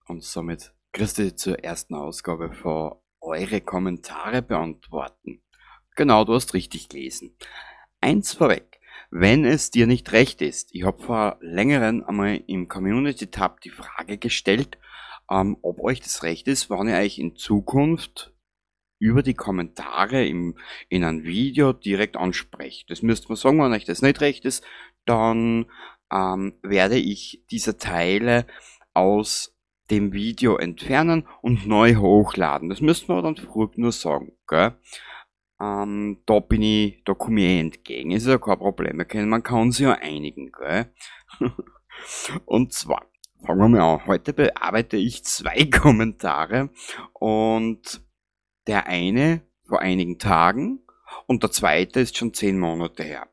Und somit grüß dich zur ersten Ausgabe von Eure Kommentare beantworten. Genau, du hast richtig gelesen. Eins vorweg, wenn es dir nicht recht ist, ich hab vor längerem einmal im Community-Tab die Frage gestellt, ob euch das recht ist, wann ihr euch in Zukunft über die Kommentare in einem Video direkt ansprecht. Das müsst ihr mir sagen, wenn euch das nicht recht ist, dann werde ich diese Teile aus dem Video entfernen und neu hochladen. Das müssten wir dann früh nur sagen, gell? Da bin ich, da komme ich eh entgegen. Ist ja kein Problem. Man kann sich ja einigen, gell? Und zwar, fangen wir mal an. Heute bearbeite ich zwei Kommentare und der eine vor einigen Tagen und der zweite ist schon 10 Monate her.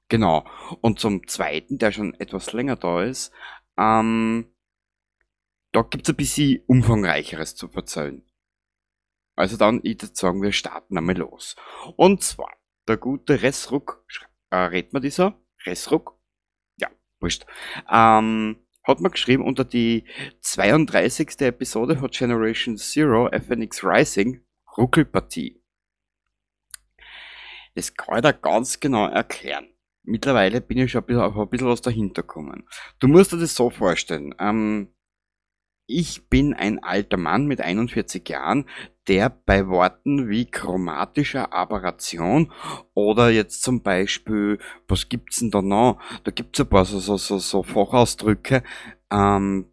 Genau. Und zum zweiten, der schon etwas länger da ist, da gibt's ein bisschen Umfangreicheres zu verzeihen. Also dann, ich würd sagen, wir starten einmal los. Und zwar, der gute Resruck, redet man dieser? Resruck? Ja, wurscht. Hat mir geschrieben unter die 32. Episode von Generation Zero FNX Rising, Ruckelpartie. Das kann ich dir ganz genau erklären. Mittlerweile bin ich schon auf ein bisschen was dahinter gekommen. Du musst dir das so vorstellen. Ich bin ein alter Mann mit 41 Jahren, der bei Worten wie chromatischer Aberration oder jetzt zum Beispiel, was gibt's denn da noch? Da gibt's ein paar so Fachausdrücke. Wenn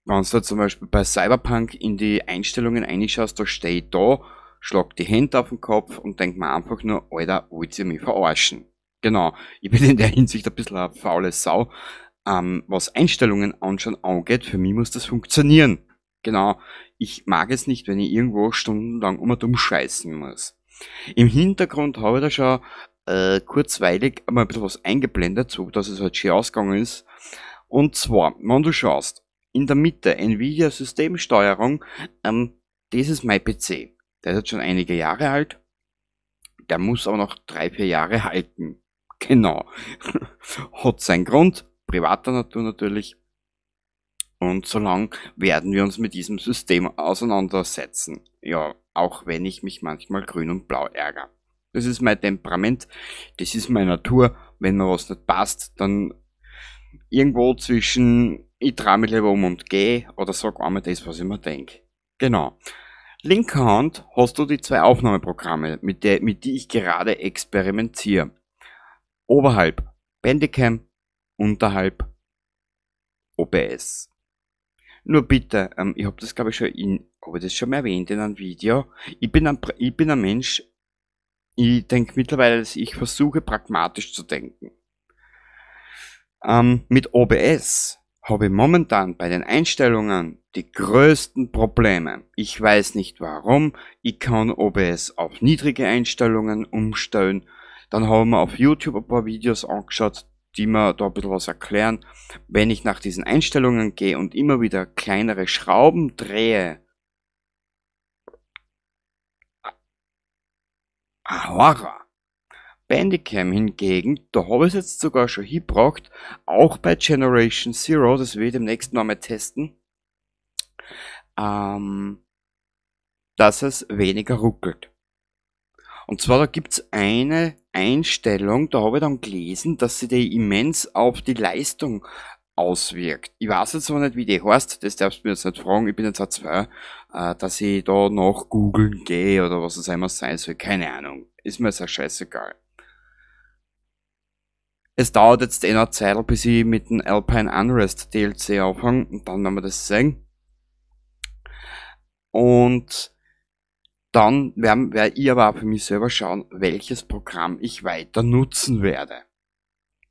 du zum Beispiel bei Cyberpunk in die Einstellungen reinschaust, da steht da, schlag die Hände auf den Kopf und denk mir einfach nur, Alter, wollt ihr mich verarschen? Genau, ich bin in der Hinsicht ein bisschen eine faule Sau. Was Einstellungen anschauen angeht, für mich muss das funktionieren. Genau, ich mag es nicht, wenn ich irgendwo stundenlang um und um scheißen muss. Im Hintergrund habe ich da schon kurzweilig mal ein bisschen was eingeblendet, so dass es halt schön ausgegangen ist. Und zwar, wenn du schaust, in der Mitte Nvidia Systemsteuerung, das ist mein PC. Der ist jetzt schon einige Jahre alt. Der muss aber noch 3, 4 Jahre halten. Genau. Hat seinen Grund, privater Natur natürlich. Und solange werden wir uns mit diesem System auseinandersetzen. Ja, auch wenn ich mich manchmal grün und blau ärgere. Das ist mein Temperament, das ist meine Natur. Wenn mir was nicht passt, dann irgendwo zwischen ich trau mich lieber um und geh oder sag einmal das, was ich mir denk. Genau. Linker Hand hast du die zwei Aufnahmeprogramme, mit die ich gerade experimentiere. Oberhalb Bandicam, unterhalb OBS. Nur bitte, ich hab das glaub ich schon in, hab ich das schon mal erwähnt in einem Video. Ich bin ein Mensch, ich denk mittlerweile, dass ich versuche pragmatisch zu denken. Mit OBS habe ich momentan bei den Einstellungen die größten Probleme. Ich weiß nicht warum. Ich kann OBS auf niedrige Einstellungen umstellen. Dann haben wir auf YouTube ein paar Videos angeschaut, die mir da ein bisschen was erklären. Wenn ich nach diesen Einstellungen gehe und immer wieder kleinere Schrauben drehe, ein Horror. Bandicam hingegen, da habe ich es jetzt sogar schon hingebracht, auch bei Generation Zero, das will ich demnächst noch mal testen, dass es weniger ruckelt. Und zwar, da gibt's eine Einstellung, da habe ich dann gelesen, dass sich die immens auf die Leistung auswirkt. Ich weiß jetzt aber nicht, wie die heißt, das darfst du mir jetzt nicht fragen, ich bin jetzt auch 2 dass ich da nach googeln gehe oder was es einmal sein soll, keine Ahnung, ist mir jetzt auch scheißegal. Es dauert jetzt eh noch eine Zeit, bis ich mit dem Alpine Unrest DLC anfange und dann werden wir das sehen. Und dann werde ich aber auch für mich selber schauen, welches Programm ich weiter nutzen werde.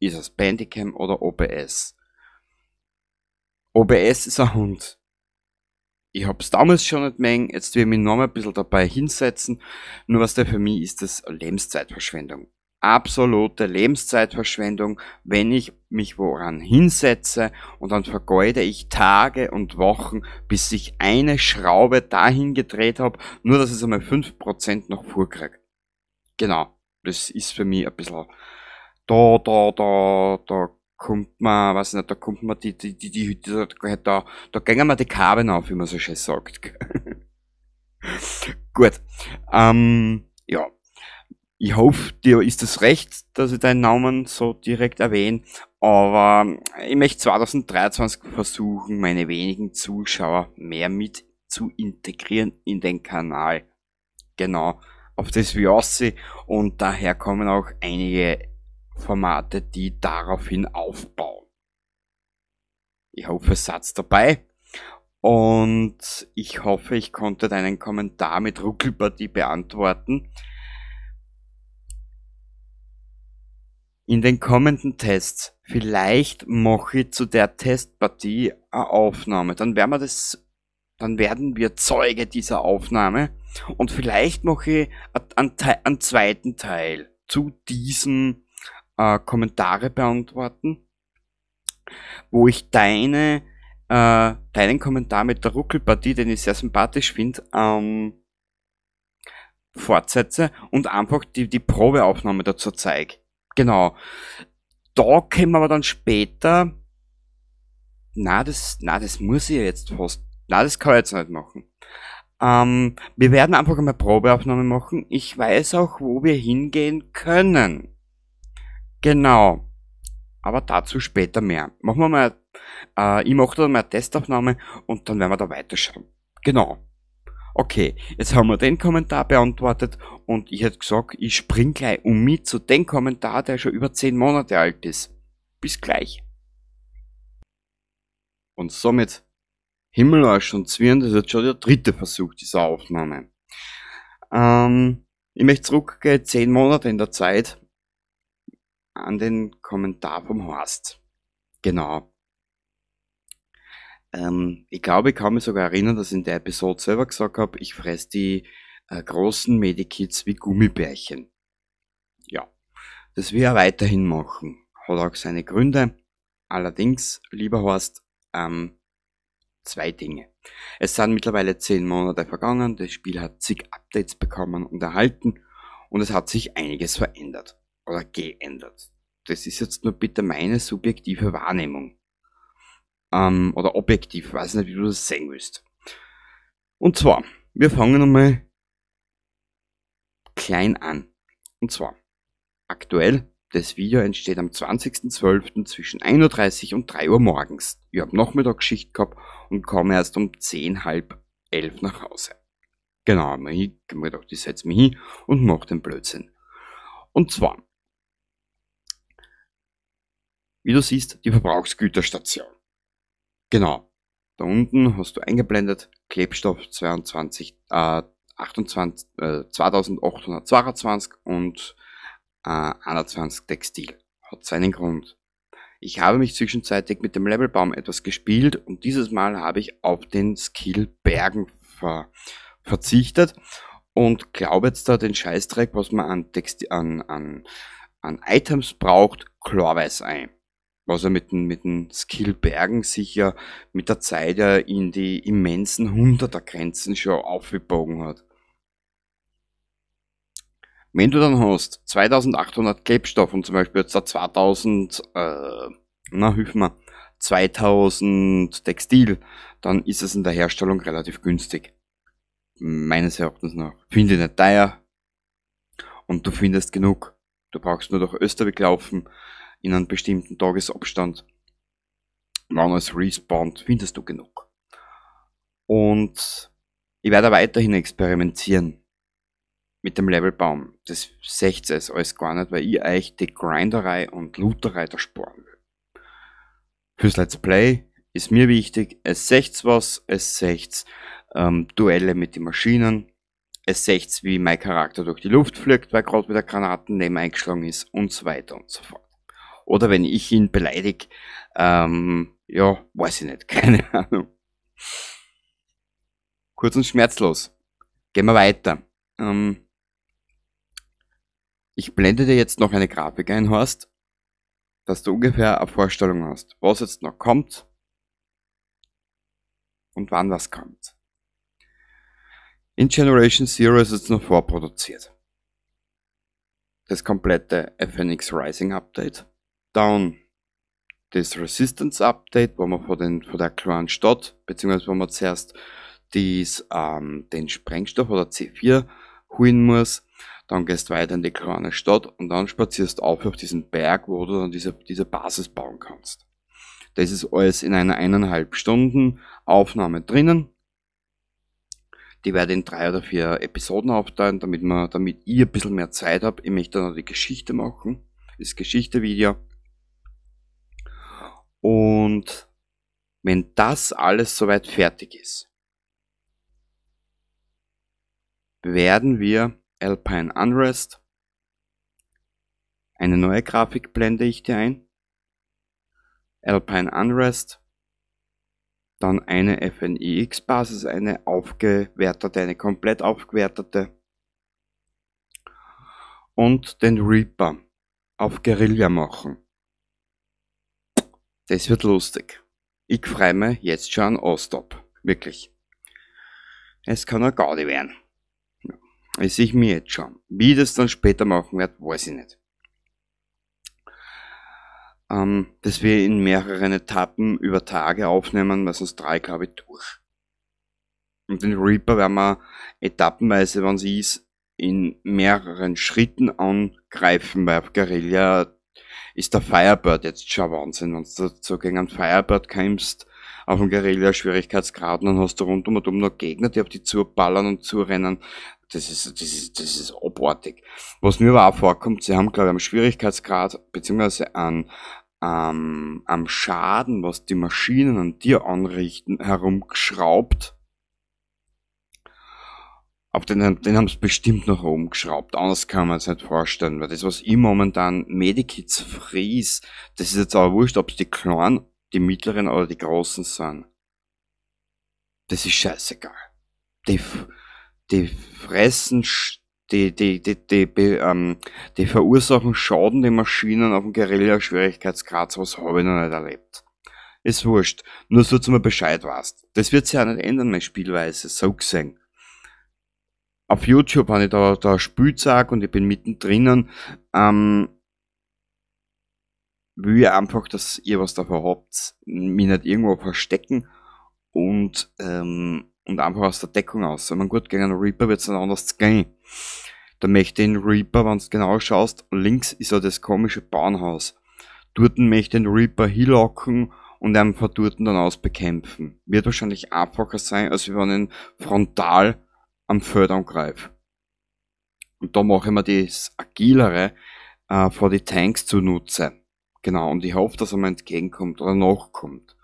Ist es Bandicam oder OBS? OBS ist ein Hund. Ich hab's damals schon nicht mehr, jetzt will ich mich noch mal ein bisschen dabei hinsetzen. Nur was der für mich ist, das Lebenszeitverschwendung. Absolute Lebenszeitverschwendung, wenn ich mich woran hinsetze und dann vergeude ich Tage und Wochen, bis ich eine Schraube dahin gedreht hab, nur dass ich es einmal 5% noch vorkrieg. Genau, das ist für mich ein bisschen, da kommt man, weiß nicht, da kommt man die, da gängen wir die Kabeln auf, wie man so schön sagt. Gut, ja. Ich hoffe, dir ist es recht, dass ich deinen Namen so direkt erwähne, aber ich möchte 2023 versuchen, meine wenigen Zuschauer mehr mit zu integrieren in den Kanal. Genau, auf das will ich aussehen und daher kommen auch einige Formate, die daraufhin aufbauen. Ich hoffe, es seid dabei und ich hoffe, ich konnte deinen Kommentar mit Ruckelpartie beantworten. In den kommenden Tests, vielleicht mache ich zu der Testpartie eine Aufnahme, dann werden wir Zeuge dieser Aufnahme und vielleicht mache ich einen zweiten Teil zu diesen Kommentare beantworten, wo ich deinen Kommentar mit der Ruckelpartie, den ich sehr sympathisch finde, fortsetze und einfach die Probeaufnahme dazu zeige. Genau. Da können wir aber dann später... Na, das muss ich jetzt fast... Na, das kann ich jetzt nicht machen. Wir werden einfach einmal Probeaufnahme machen. Ich weiß auch, wo wir hingehen können. Genau. Aber dazu später mehr. Machen wir mal... ich mache da mal eine Testaufnahme und dann werden wir da weiterschauen. Genau. Okay, jetzt haben wir den Kommentar beantwortet und ich hätte gesagt, ich spring gleich um mit zu dem Kommentar, der schon über 10 Monate alt ist. Bis gleich. Und somit Himmelarsch und Zwirn, das ist jetzt schon der dritte Versuch dieser Aufnahme. Ich möchte zurückgehen, 10 Monate in der Zeit, an den Kommentar vom Horst. Genau. Ich glaube, ich kann mich sogar erinnern, dass ich in der Episode selber gesagt habe, ich fresse die großen Medikits wie Gummibärchen. Ja, das will er weiterhin machen. Hat auch seine Gründe. Allerdings, lieber Horst, zwei Dinge. Es sind mittlerweile 10 Monate vergangen, das Spiel hat zig Updates bekommen und erhalten und es hat sich einiges verändert oder geändert. Das ist jetzt nur bitte meine subjektive Wahrnehmung. Oder objektiv, weiß nicht, wie du das sehen willst. Und zwar, wir fangen einmal klein an. Und zwar, aktuell, das Video entsteht am 20.12. zwischen 1:30 Uhr und 3 Uhr morgens. Ich habe Nachmittagsschicht gehabt und komme erst um 10:30 nach Hause. Genau, ich hab mir gedacht, ich setze mich hin und mach den Blödsinn. Und zwar, wie du siehst, die Verbrauchsgüterstation. Genau, da unten hast du eingeblendet, Klebstoff 2822 und 21 Textil. Hat seinen Grund. Ich habe mich zwischenzeitlich mit dem Levelbaum etwas gespielt und dieses Mal habe ich auf den Skill Bergen verzichtet und glaube jetzt da den Scheißdreck, was man an an Items braucht, chlorweiß ein. Was er mit dem Skill Bergen sicher mit der Zeit ja in die immensen Hundertergrenzen schon aufgebogen hat. Wenn du dann hast 2800 Klebstoff und zum Beispiel jetzt da 2000, na hilf mir, 2000 Textil, dann ist es in der Herstellung relativ günstig. Meines Erachtens nach. Finde ich nicht teuer und du findest genug. Du brauchst nur durch Österreich laufen in einem bestimmten Tagesabstand. Wann es respawnt, findest du genug. Und ich werde weiterhin experimentieren mit dem Levelbaum. Das seht ihr alles gar nicht, weil ich euch die Grinderei und Looterei da sparen will. Fürs Let's Play ist mir wichtig, es seht was, es seht Duelle mit den Maschinen, es seht, wie mein Charakter durch die Luft fliegt, weil gerade wieder Granaten neben eingeschlagen ist und so weiter und so fort. Oder wenn ich ihn beleidige, ja, weiß ich nicht, keine Ahnung. Kurz und schmerzlos. Gehen wir weiter. Ich blende dir jetzt noch eine Grafik ein, Horst, dass du ungefähr eine Vorstellung hast, was jetzt noch kommt und wann was kommt. In Generation Zero ist jetzt noch vorproduziert. Das komplette FNX Rising Update. Dann das Resistance Update, wo man von der kleinen Stadt, beziehungsweise wo man zuerst den Sprengstoff oder C4 holen muss, dann gehst du weiter in die kleine Stadt und dann spazierst du auf diesen Berg, wo du dann diese Basis bauen kannst. Das ist alles in einer 1,5 Stunden Aufnahme drinnen. Die werde ich in 3 oder 4 Episoden aufteilen, damit ich ein bisschen mehr Zeit hab. Ich möchte dann noch die Geschichte machen, das Geschichte-Video. Und wenn das alles soweit fertig ist, werden wir Alpine Unrest, eine neue Grafik blende ich dir ein, Alpine Unrest, dann eine FNIX-Basis, eine aufgewertete, eine komplett aufgewertete und den Reaper auf Guerilla machen. Das wird lustig. Ich freu mich jetzt schon an Ostap. Wirklich. Es kann auch Gaudi werden. Ja, das sehe ich mir jetzt schon. Wie ich das dann später machen werde, weiß ich nicht. Das wir in mehreren Etappen über Tage aufnehmen, weil sonst 3, glaube ich, durch. Und den Reaper werden wir etappenweise, wenn sie ist, in mehreren Schritten angreifen, weil auf Guerilla ist der Firebird jetzt schon Wahnsinn. Wenn du so gegen einen Firebird kämpfst, auf dem Guerilla-Schwierigkeitsgrad, dann hast du rundum und um noch Gegner, die auf die zuballern und zurennen. Das ist abartig. Was mir aber auch vorkommt, sie haben, glaube ich, am Schwierigkeitsgrad, beziehungsweise am Schaden, was die Maschinen an dir anrichten, herumgeschraubt. Auf den haben sie bestimmt noch rumgeschraubt. Anders kann man es nicht vorstellen, weil das, was ich momentan Medikits fries, das ist jetzt aber wurscht, ob's die kleinen, die mittleren oder die großen sind. Das ist scheißegal. Die fressen, die verursachen Schaden den Maschinen auf dem Guerilla-Schwierigkeitsgrad, sowas hab ich noch nicht erlebt. Ist wurscht. Nur so, dass du mal Bescheid weißt. Das wird sich auch nicht ändern, meine Spielweise, so gesehen. Auf YouTube habe ich da Spielzeug und ich bin mittendrin. Will ich einfach, dass ihr was davon habt, mich nicht irgendwo verstecken und einfach aus der Deckung aus. Wenn man gut gegen einen Reaper wird's dann anders gehen. Da möchte ich den Reaper, wenn du genau schaust, links ist ja das komische Bauernhaus. Dort möchte ich den Reaper hinlocken und einen von dort dann aus bekämpfen. Wird wahrscheinlich einfacher sein, als wenn ich ihn frontal am Feld angreife. Und da mache ich mir das Agilere vor die Tanks zunutze. Genau, und ich hoffe, dass er mir entgegenkommt oder nachkommt.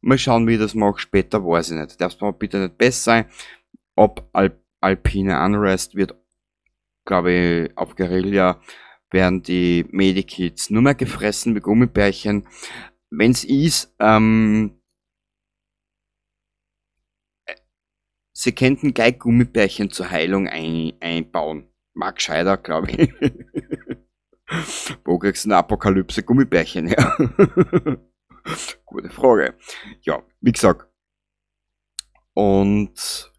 Mal schauen, wie ich das mache, später weiß ich nicht. Darf's mir bitte nicht besser sein. Ob Alpine Unrest wird, glaube ich, auf Guerilla werden die Medikits nur mehr gefressen wie Gummibärchen. Wenn's ist, sie könnten gleich Gummibärchen zur Heilung einbauen. Mag gescheiter, glaub ich. Wo kriegst du eine Apokalypse Gummibärchen her? Gute Frage. Ja, wie gesagt. Und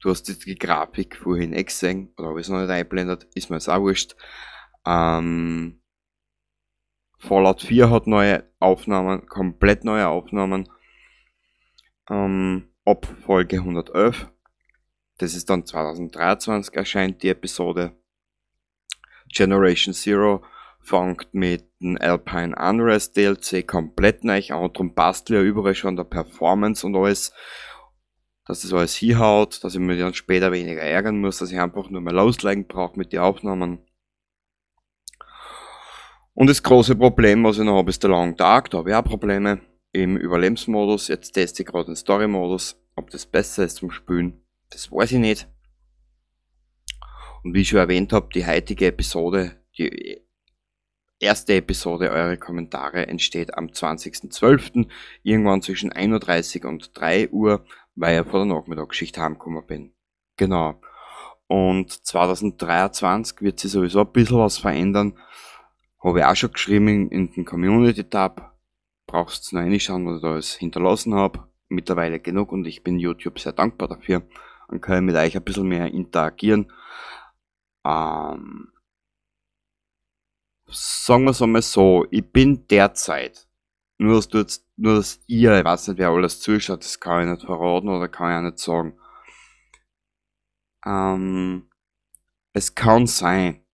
du hast die Grafik vorhin eh gesehen, oder hab ich's noch nicht eingeblendet, ist mir jetzt auch wurscht. Fallout 4 hat neue Aufnahmen, komplett neue Aufnahmen. Ab Folge 111. Das ist dann 2023 erscheint die Episode. Generation Zero fängt mit dem Alpine Unrest DLC komplett neu an. Darum passt ja überall schon der Performance und alles, dass das alles hinhaut, dass ich mich dann später weniger ärgern muss, dass ich einfach nur mehr loslegen brauche mit den Aufnahmen. Und das große Problem, was ich noch habe, ist der Long Dark. Da habe ich auch Probleme im Überlebensmodus. Jetzt teste ich gerade den Story-Modus. Ob das besser ist zum Spielen, das weiß ich nicht. Und wie ich schon erwähnt habe, die heutige Episode, die erste Episode, eure Kommentare entsteht am 20.12. irgendwann zwischen 1:30 Uhr und 3 Uhr, weil ich vor der Nachmittagsschicht heimgekommen bin. Genau. Und 2023 wird sich sowieso ein bisschen was verändern. Habe ich auch schon geschrieben in den Community-Tab. Brauchst du noch reinschauen, was ich da alles hinterlassen hab. Mittlerweile genug und ich bin YouTube sehr dankbar dafür. Dann kann ich mit euch ein bisschen mehr interagieren. Sagen wir's einmal so, ich bin derzeit Nur, dass ihr, ich weiß nicht, wer alles zuschaut, das kann ich nicht verraten oder kann ich auch nicht sagen. Es kann sein,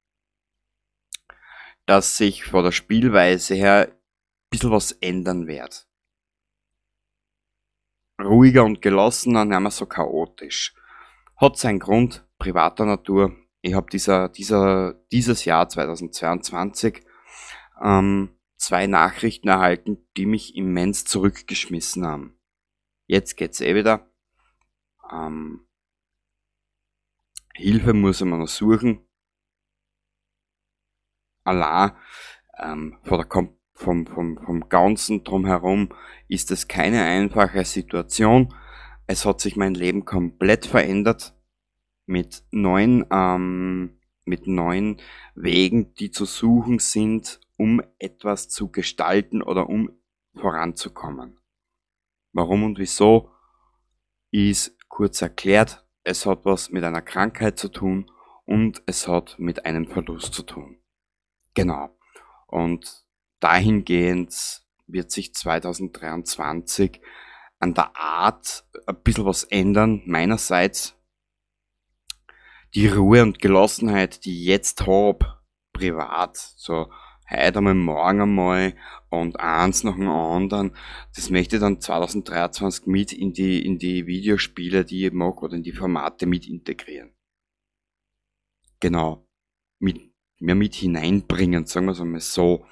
dass sich von der Spielweise her ein bisschen was ändern wird. Ruhiger und gelassener, nicht mehr so chaotisch. Hat seinen Grund, privater Natur. Ich habe dieses Jahr 2022 zwei Nachrichten erhalten, die mich immens zurückgeschmissen haben. Jetzt geht's eh wieder. Hilfe muss ich mir noch suchen. Allein vom Ganzen drumherum ist es keine einfache Situation. Es hat sich mein Leben komplett verändert mit neuen Wegen, die zu suchen sind, um etwas zu gestalten oder um voranzukommen. Warum und wieso ist kurz erklärt. Es hat was mit einer Krankheit zu tun und es hat mit einem Verlust zu tun. Genau. Und dahingehend wird sich 2023 an der Art ein bisschen was ändern, meinerseits. Die Ruhe und Gelassenheit, die ich jetzt hab, privat, so heute einmal, morgen einmal und eins nach dem anderen, das möchte ich dann 2023 mit in die Videospiele, die ich mag, oder in die Formate mit integrieren. Genau. Mit hineinbringen, sagen wir es einmal so,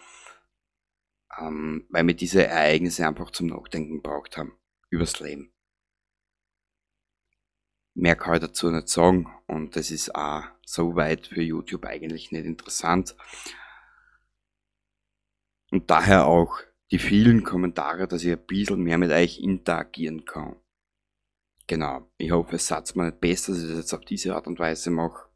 weil mir diese Ereignisse einfach zum Nachdenken gebraucht haben, übers Leben. Mehr kann ich dazu nicht sagen und das ist auch soweit für YouTube eigentlich nicht interessant. Und daher auch die vielen Kommentare, dass ich ein bisschen mehr mit euch interagieren kann. Genau, ich hoffe, es satzt mir nicht besser, dass ich das jetzt auf diese Art und Weise mache.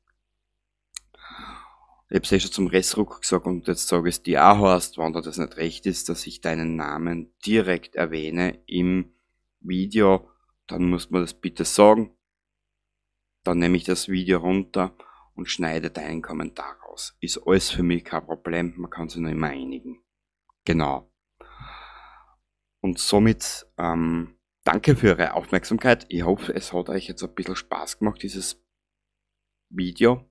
Ich hab's eh schon zum Restruck gesagt und jetzt sage ich es dir auch, Horst, wenn dir das nicht recht ist, dass ich deinen Namen direkt erwähne im Video, dann musst du mir das bitte sagen. Dann nehme ich das Video runter und schneide deinen Kommentar raus. Ist alles für mich kein Problem, man kann sich noch immer einigen. Genau. Und somit danke für eure Aufmerksamkeit. Ich hoffe, es hat euch jetzt ein bisschen Spaß gemacht, dieses Video.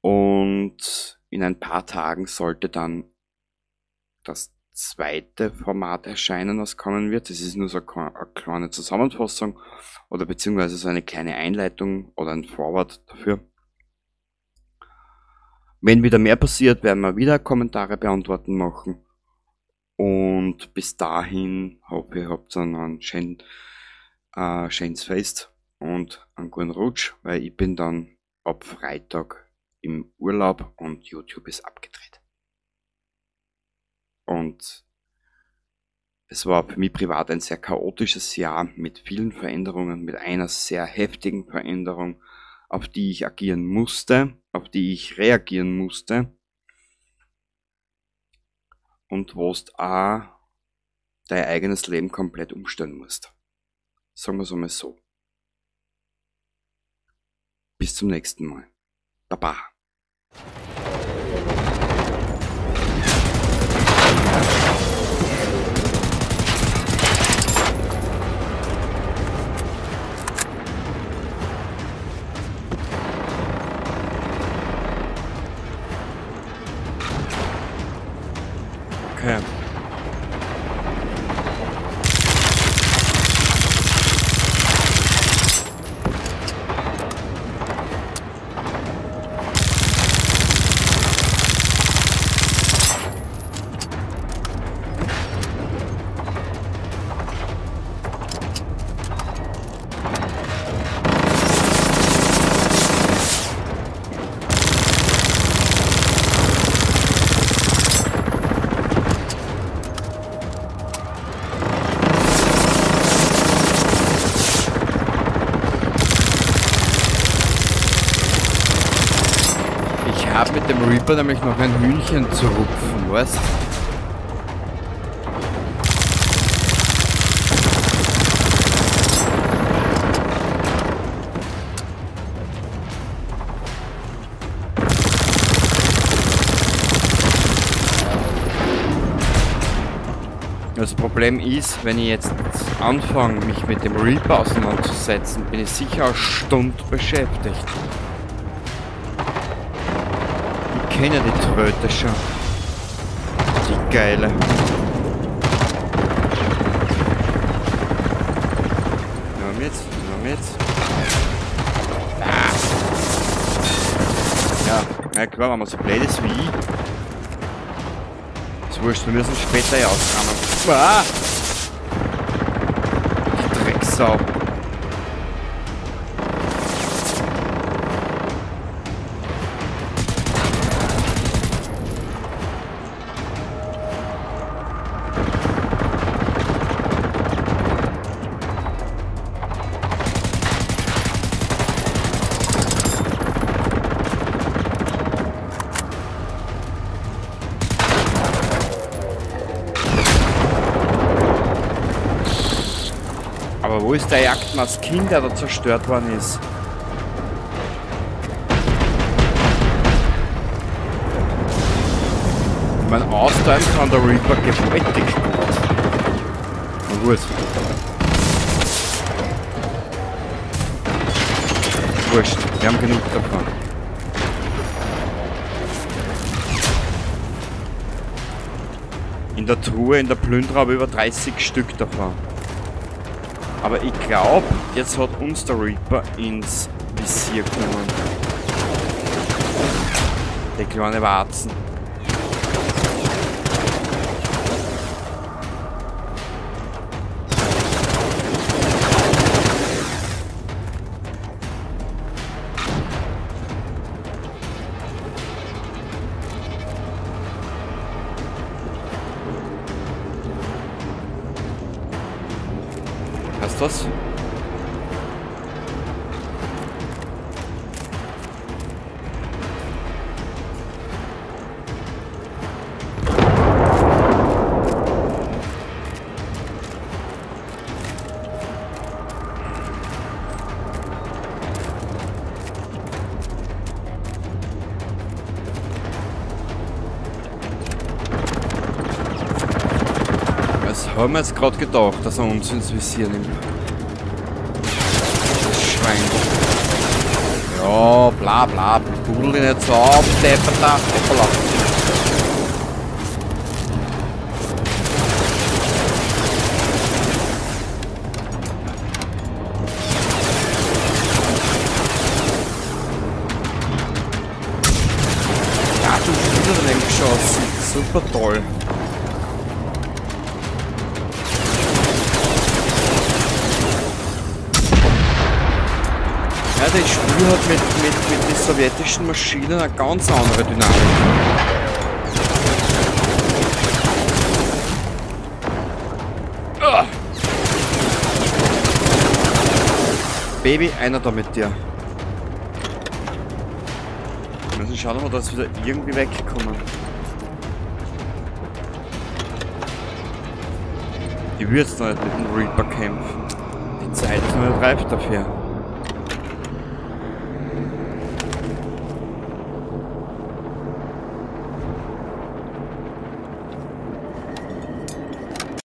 Und in ein paar Tagen sollte dann das zweite Format erscheinen, was kommen wird. Das ist nur so eine kleine Zusammenfassung oder beziehungsweise so eine kleine Einleitung oder ein Forward dafür. Wenn wieder mehr passiert, werden wir wieder Kommentare beantworten machen. Und bis dahin hoffe ich, ihr habt dann ein schönes Fest und einen guten Rutsch, weil ich bin dann ab Freitag im Urlaub und YouTube ist abgedreht. Und es war für mich privat ein sehr chaotisches Jahr mit vielen Veränderungen, mit einer sehr heftigen Veränderung, auf die ich agieren musste, auf die ich reagieren musste. Und wo du auch dein eigenes Leben komplett umstellen musst. Sagen wir es einmal so. Bis zum nächsten Mal. Baba. Okay. Mit dem Reaper nämlich noch ein Hühnchen zu rupfen, weißt? Problem ist, wenn ich jetzt anfange, mich mit dem Reaper auseinanderzusetzen, bin ich sicher eine Stunde beschäftigt. Ich kenne die Tröte schon. Die geile. Nimm mit, nimm mit. Ah. Ja, na klar, wenn man so blöd ist wie ich. Ist wurscht, wir müssen später ja auskramen. Ah! Die Drecksau. Aber wo ist der Jagdmaskin, der da zerstört worden ist? Ich meine, austeilen kann der Reaper gewaltig gut. Na gut. Wurscht, wir haben genug davon. In der Truhe, in der Plünderer habe ich über 30 Stück davon. Aber ich glaube, jetzt hat uns der Reaper ins Visier genommen. Die kleine Warzen. Hast du das? Das haben wir jetzt gerade gedacht, dass er uns ins Visier nimmt. Das Schwein. Ja, bla bla, pudel dich nicht so auf, Depperter, hoppala. Ja, du hast wieder daneben geschossen. Super toll. Ja, das Spiel hat mit den sowjetischen Maschinen eine ganz andere Dynamik. Ah. Baby, einer da mit dir. Wir müssen schauen, ob wir das wieder irgendwie wegkommen. Ich würde jetzt noch nicht mit dem Reaper kämpfen. Die Zeit ist noch nicht reif dafür.